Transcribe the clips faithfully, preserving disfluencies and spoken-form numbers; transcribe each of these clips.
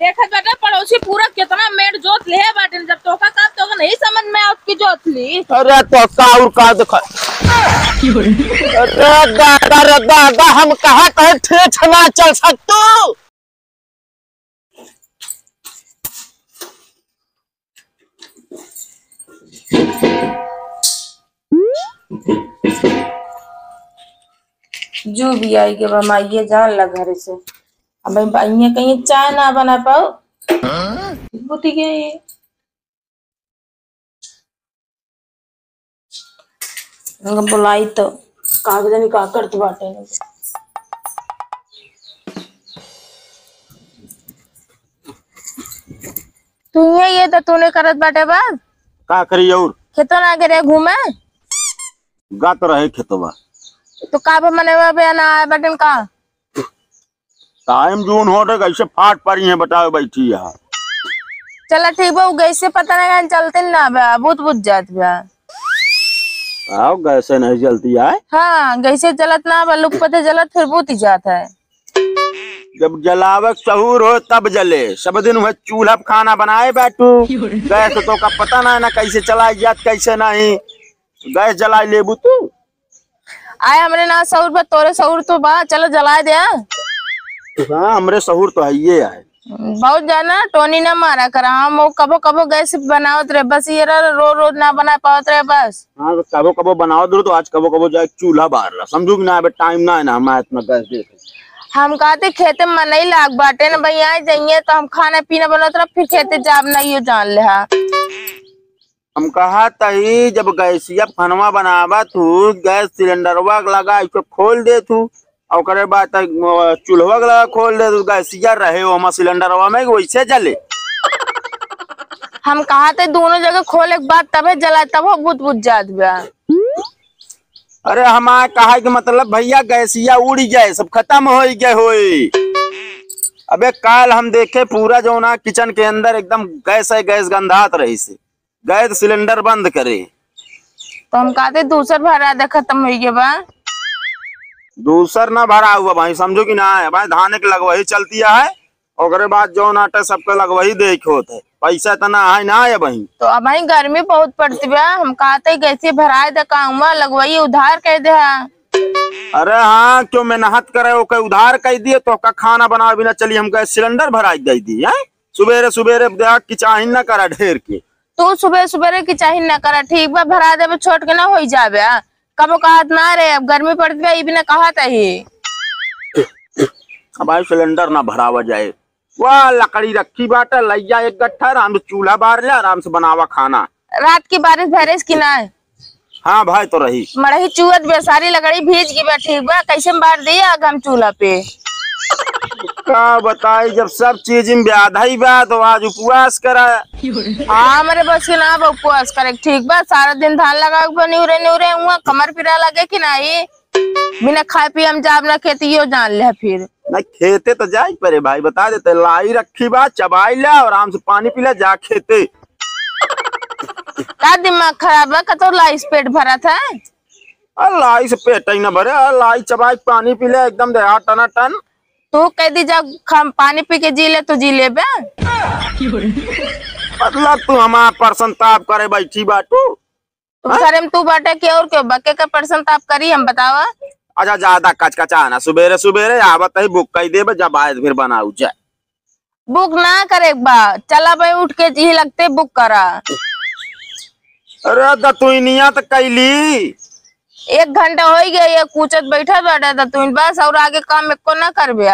देखत बाटे पड़ोसी पूरा कितना मेड़ जोत लेहे बाटे, जब तोका का तोका नहीं समझ में आवत कि जोत ली। अरे तो का और का देखा? अरे दादा रे दादा, हम कहा कहे ठेठ ना चल सकतू। जो भी आई के बा, माइये जान ला घरे से। अब बाइये कहीं चाय ना बना पाओ। बुद्धि के ये। अगर बुलाई तो का जानी का करत बाटे। तू ये, ये तो तूने करत बाटे बा। का करी और? खेतों ना गए रहे घूमे? गा तो रहे खेतवा। तो का बा मने बा बे ना आए बटन का? टाइम जून होत है, कैसे फाट परी है, बताओ, बैठी है। चला ठीक बा, उ गैसे पता ना कहाँ चलते ना बा, बुत बुत जात बा। आओ, गैसे नहीं जलती है? हाँ, गैसे जलत ना बा, लुक पते जलत फिर बुत ही जात है। जब जलावे के सहूर हो तब जले, सब दिन वह चूल्हा पे खाना बनाए बैठू। गैस तो का पता ना, ना कैसे चलाई जात, कैसे नहीं। गैस जलाई लेबू तू? आए हमरे ना सहूर बा, तोरे सहूर तो बा, चलो जलाए दे। हाँ, हमरे सहूर तो है ये आए। बहुत ज्यादा टोनी ना मारा करा, हम वो कबो कबो गैस बनावत रहे, बस ये रहा, रोज रोज ना बना पावत रहे बस। हाँ, तो कबो कबो बनावत रहो तो आज कबो कबो जाए चूल्हा बार ला, समझू कि ना, अबे टाइम ना है ना, हम इतना गैस देख। हम कहते खेते में मनई लाग बाटे ना भाई, आए जाइए तो हम खाना पीना बनत रह, फिर खेते जाब ना, यो जान ले हा। हम कहा तही जब गैसिया फनवा बनावा तू, गैस सिलेंडरवा के लगा इसको खोल दे तू, और ओकरे बाद तक, अ, चूल्हवा के लगा खोल दे तू, गैसिया रहे ओमा सिलेंडरवा में कि वैसे जले। हम कहा थे दोनों जगह खोले के बाद तबे जला, तब वो बुत बुत जात बा। अरे हमारे कहा के मतलब भैया गैसिया उड़ी जाए, सब खत्म हो गए होए। अबे काल हम देखे पूरा जौना किचन के अंदर एकदम गैस है, गैस गंधात रही से। गैस सिलेंडर बंद करे। तो हम कहते दूसर भरा दे, खत्म हो गया बा। दूसर ना भरा हुआ भाई, समझो कि ना है भाई, धान के लगवही चलती है, ओकरे बाद जौन आटे सबके लगवही दे के होत है, पैसा इतना है ना है भाई। तो अब भाई गर्मी बहुत पड़ती बा, हम कहते गैस भराए दे, काउमा लगवही उधार कह दे हा। अरे हाँ, क्यों मेहनत करे, ओके उधार कह दिए तो का खाना बनावे बिना चली, हम गैस सिलेंडर भराए दे दी है। सुबेरे सुबेरे देख कि चाही ना करा ढेर के। तू सुबह सुबेरे की चाही ना करा, ठीक बा, भरा देबे, छोट के ना होई जाबे। आ, कबो कहत ना रे, अब गर्मी पड़त बा, ई बिना कहत ही। अब भाई सिलेंडर ना भरावा जाए, वह लकड़ी रखी बाटे, लैया एक गट्ठा, आराम से चूल्हा बार ले, आराम से बनावा खाना। रात की बारिश भरेस की ना? हाँ भाई तो रही। मड़ही चुअत बे, सारी लकड़ी भीज गई बा, ठीक बा, कैसे में बार दिया आग हम चूल्हा पे? का बताई, जब सब चीज में व्याधा ही बा तो आज उपवास करा। हाँ, हमरे बस के ना बा उपवास करे, ठीक बा, सारा दिन धान लगा के बा, निउरे निउरे हुआ, कमर पिरा लगे कि नाही? बिना खाए पिए हम जाब ना खेत, यो जान ले फिर। ना खेते तो जाए परे भाई, बता देते, लाई रखी बा, चबाई ला और आराम से पानी पी ला, जा खेते। का दिमाग खराब बा, कतो लाई से पेट भरत है? आ, लाई से पेट ही ना भरे, आ, लाई चबाई के पानी पी ले, एकदम देहा टनाटन। तू कह दी, जब हम पानी पी के जी ले, तो जी लेबे। मतलब तू हमार परसंताप करे बैठी बाटू। तू हाँ? शर्म तू बाटे कि और क्यों बा? के के परसंताप करी हम बतावा? अच्छा, ज्यादा कचकचा ना, सुबेरे सुबेरे आवत ही बुक कई देबे, जब आए फिर बनाऊ जाए। बुक ना करे के बा, चला भाई उठ के जी लगते बुक करा। अरे दतुइनिया तो कैली। एक घंटा होई गया, ये कूचत बैठा बाटा दतुइन, बस और आगे काम एको ना करबे।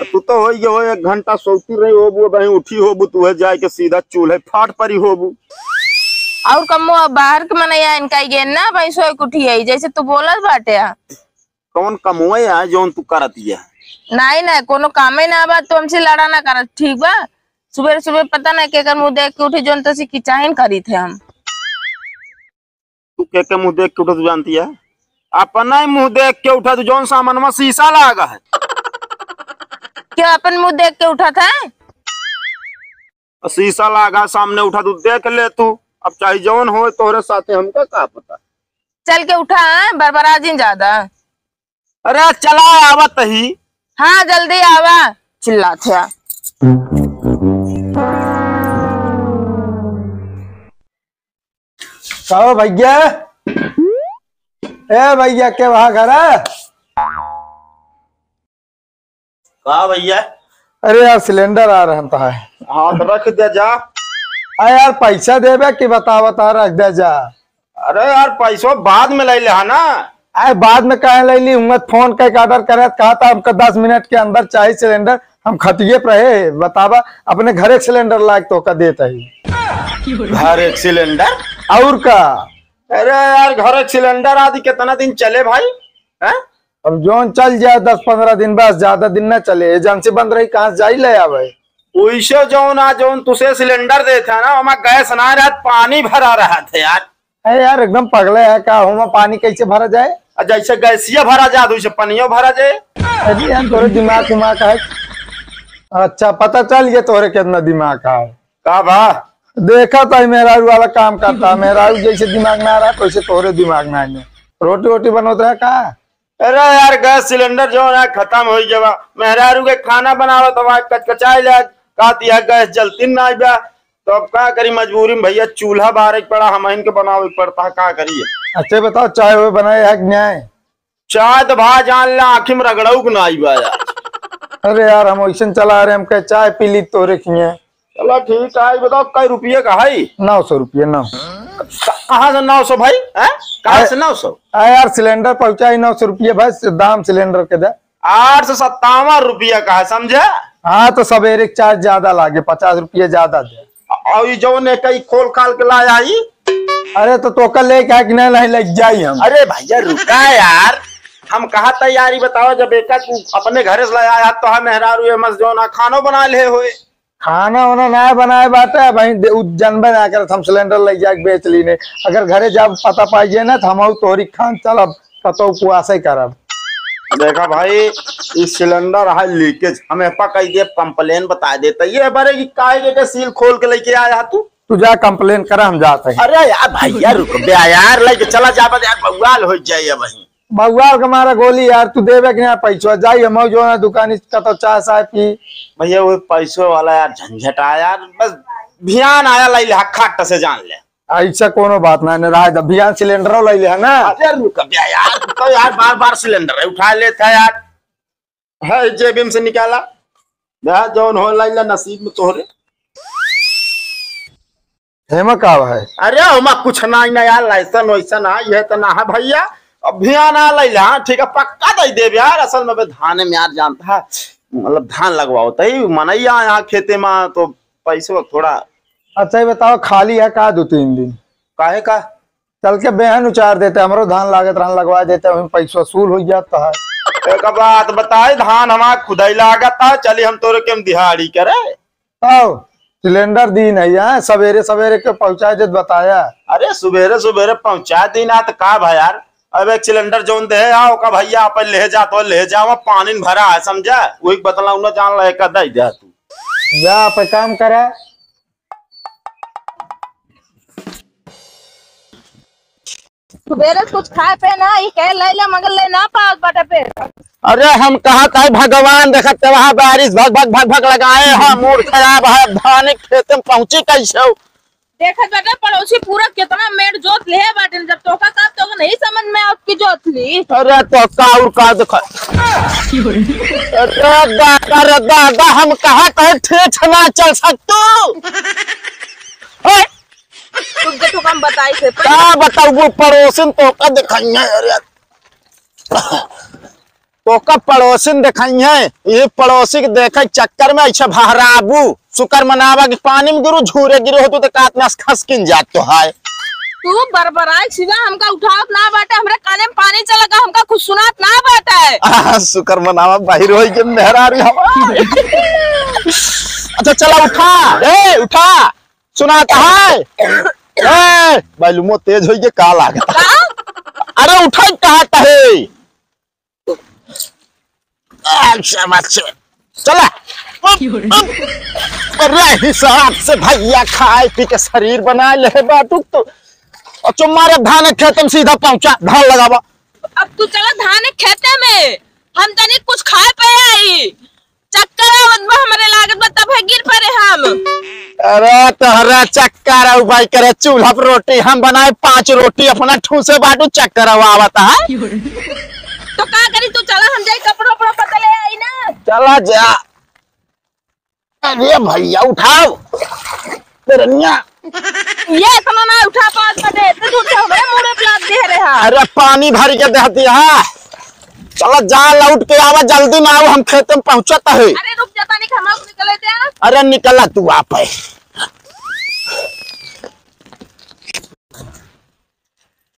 तू तो होई गयो एक घंटा सोती रही होबू, अब उठी होबू, तू है जाए के सीधा चूल्हे फाट परी होबू। और कमो अब बाहर के मनैया इनका ये ना भाई सोए के उठी आई, जैसे तू बोलत बाटे। कौन कमोए है जौन तू करत ये? नहीं, नहीं, कोनो कामे ना बा, तू हमसे लड़ा ना करत, ठीक बा? सुबह सुबह पता ना केकर मुंह देख के उठी, जौन तो से किचाहिन करी थे हम। तू के के मुंह देख के उठत जानती है? अपना ही मुंह देख के उठत, जौन सामान में शीशा लागा है। क्या अपन मुंह देख के उठत है? शीशा लागा सामने उठा, तू देख ले तू। अब चाहे जौन होए तोहरे साथे, हमका का पता। चल के उठा, हाँ? बरबरा जिन ज्यादा। अरे चला आवत ही। हाँ, जल्दी आवा, चिल्लात है। कहो भैया, ए भैया, के वहाँ घर है? का भैया? अरे यार, सिलेंडर आ रहन त है। हाँ, तो रख दे जा। अरे यार, पैसा देबे कि बतावत है, रख दे जा। अरे यार, पैसो बाद में ले ले, है ना? अरे बाद में काहे ले ली? हुआ फोन करके ऑर्डर करे, कहा था हमको दस मिनट के अंदर चाहिए सिलेंडर, हम खटिए पे रहे। बतावा, अपने घरे के सिलेंडर लाग तो का देत है। घर एक सिलेंडर? और का? अरे यार, घर एक सिलेंडर आदि कितना दिन चले भाई? हैं? अब जौन चल जाए दस पन्द्रह दिन, बस, ज्यादा दिन ना चले। एजेंसी बंद रही, कहाँ से जाई ले आवे? वैसे जौन आ, जौन तुसे सिलेंडर देत है ना, ओमा गैस ना रहत, पानी भरा रहत है यार। अरे यार, एकदम पगले है का? ओमा पानी कैसे भरा जाए? आ, जैसे गैसिया भरा जात, वैसे पनियो भरा जाए। अरे यार, तोरे दिमाग उमाग है। अच्छा, पता चल गया तोरे कितना दिमाग है। का बा? देखा तो मेहरारू वाला काम करता, मेहरारू जैसे दिमाग ना रहा, वैसे तोरे दिमाग ना है। रोटी वोटी बनोत रहा का? अरे यार, गैस सिलेंडर जो है खत्म हो गया बा। मेहरारू के खाना बनावत हवा, कचकचाए लाग, कहती है गैस जलती ना बा। तो अब का करी, मजबूरी में भैया चूल्हा बारे के पड़ा, हम इनके बनावे के पड़ता है, का करिए। अच्छा बताओ, चाय वो बनाए है कि नहीं? चाय तो भाई जान ले, आँखी में रगड़ऊ के ना आई बा यार। अरे यार, हम वैसे चला रहे, हम कहे चाय पी ली तोरे खिए। चलो ठीक है, ये बताओ कई रुपये का है? नौ सौ रुपये, नौ। कहाँ से नौ सौ भाई? हैं? कहाँ से नौ सौ? अरे यार, सिलेंडर पहुँचाई नौ सौ रुपये भाई, दाम सिलेंडर के दे। आठ सौ सत्तावन रुपया का है, समझे? हाँ, तो सवेरे के चार्ज ज्यादा लागे, पचास रुपये ज्यादा दे। और ये जौन है कई खोल खाल के लाया ही? अरे तो तोका लेके आए कि नहीं, नहीं लेके जाई हम। अरे भैया रुका यार, हम कहा तैयारी बताओ, जब एक तू अपने घरे से लाया है तो हम मेहरारू ये मस जौन है खानो बना ले होए। खाना वाना ना बनाए बाटे, अब वहीं दे-, उ जनबे ना करत, हम सिलेंडर ले जाके बेच ली ने। अगर घरे जब पता पाई जाए ना, तो हम तोहरी खान चलब, कतौ उपवास ही करब। देखा भाई, ई सिलेंडर है लीकेज, हम एपा कही दे, कंप्लेन बता देते। ये बारे की काहे के, के सील खोल के लेके आया तू? तू जा कंप्लेन करा, हम जाते हैं। अरे यार भैया रुक बे यार, लेके चला जाबे यार, बवाल हो जाए अब वहीं। बवाल के मारा गोली यार, तू देबे कि ना पैसवा? जाई हम जो ना दुकानी कतो चाय साय पी। भैया वो पैसो वाला यार झंझट आया यार, बस भियान आया लाई ले, खट से जान ले। ऐसा कोनो बात ना, ने रहा जब भियान सिलेंडरो लाई ले है ना। अरे रुक बे यार, तू तो यार बार बार सिलेंडर उठा लेता है यार। है जेबिम से निकाला, जा जौन हो लाई ले नसीब में तोहरे। हेमा का है? अरे, ओमा कुछ ना, ना यार, लाइसेंस वैसन ना, ये तो ना है भैया। अब भियान आ लैला, हाँ, ठीक है, पक्का दे देब यार। असल में बे धाने में यार जानता है, मतलब धान लगवाओ तई मनैया यहाँ खेते में तो पैसे थोड़ा। अच्छा, ये बताओ, खाली है का दो तीन दिन? काहे का? चल के बेहन उचार देते, हमरो धान लागत रहन, लगवा देते, वहीं पैसा वसूल हो जाता है। एक बात बताए, धान हमार खुदाई लागत है, चली हम तोरे के हम दिहाड़ी करे। आओ, सिलेंडर दीन है यहाँ, सवेरे सवेरे के पहुँचाए देत बताया। अरे, सुबेरे सुबेरे पहुँचा दीन आ त का भा यार? अब एक सिलेंडर जौन दे आ, ओका भैया अपन ले जा, तो ले जावा, पानी न भरा है, समझा? वही बतला उन्हें जान ला, एक दे दे तू। जा, पे काम करा। सुबेरे से कुछ खाए पे ना, ई कहे लैला मगर ले ना पावत बाटे पे। अरे हम कहा था भगवान देखत ते वहाँ बारिश भग भग भग भग लगाए हैं, मूड खराब है, धान खेत में पहुँची कैसे हो? देखत बाटे पड़ोसी पूरा कितना मेड़ जोत ले बाटे, जब तोका साथ तो नहीं समझ में आवत की जोत ली। अरे तो का और का देखा? अरे दादा रे दादा, हम कहा था ठेठ ना चल सकतू। ए, तुम देखो हम बताई थे। का बताऊ, पड़ोसिन तोका देखाई है, अरे। तोका पड़ोसिन देखाई है, ये पड़ोसी के देखे चक्कर में ऐसे बहराबू। शुक्र मनावा कि पानी में गिरू, झूरे गिरू हो तू तो कात में खसकिन जात तो है। तू बरबराए सिवा हमका उठावत ना बाटे, हमरे काने में पानी चला का, हमका कुछ सुनात ना बाटे। आ, शुक्र मनावा बाहर होई के मेहरारू हमार। अच्छा चला उठा, ए उठा। सुनाता है? ए, बैलूमो तेज होई के का लागत? का? अरे उठाई कहा कहे? अच्छा, अच्छा। चला। अरे हिसाब से भैया खाए पी के शरीर बना ले बाटू तो। और चुम्मारे धान खेत में सीधा पहुंचा, धान लगावा। अब तू चला धान खेते में, हम तनी कुछ खाए पे आई। चक्कर आवत बा हमरे लागत बा, तब है गिर पड़े हम। अरे तोहरा चक्कर आउ भाई, करे चूल्हा पर रोटी हम बनाए, पाँच रोटी अपना ठूसे बाटू, चक्कर आउ आवत है। तो का करी तू, चला हम जाई कपड़ा उपड़ा बदले आई ना। चला जा। अरे भैया उठाओ। तेरनिया। ये इतना ना उठा पाँच बजे, इतने दूर से हमरे मुंह पे प्याज दे रहे हैं। अरे पानी भर के दे दिया। चला जा लौट के आवा, जल्दी में आवा, हम खेते में पहुँचत है। अरे रुक जा, तनी हम निकले दे। अरे निकला तू आप है।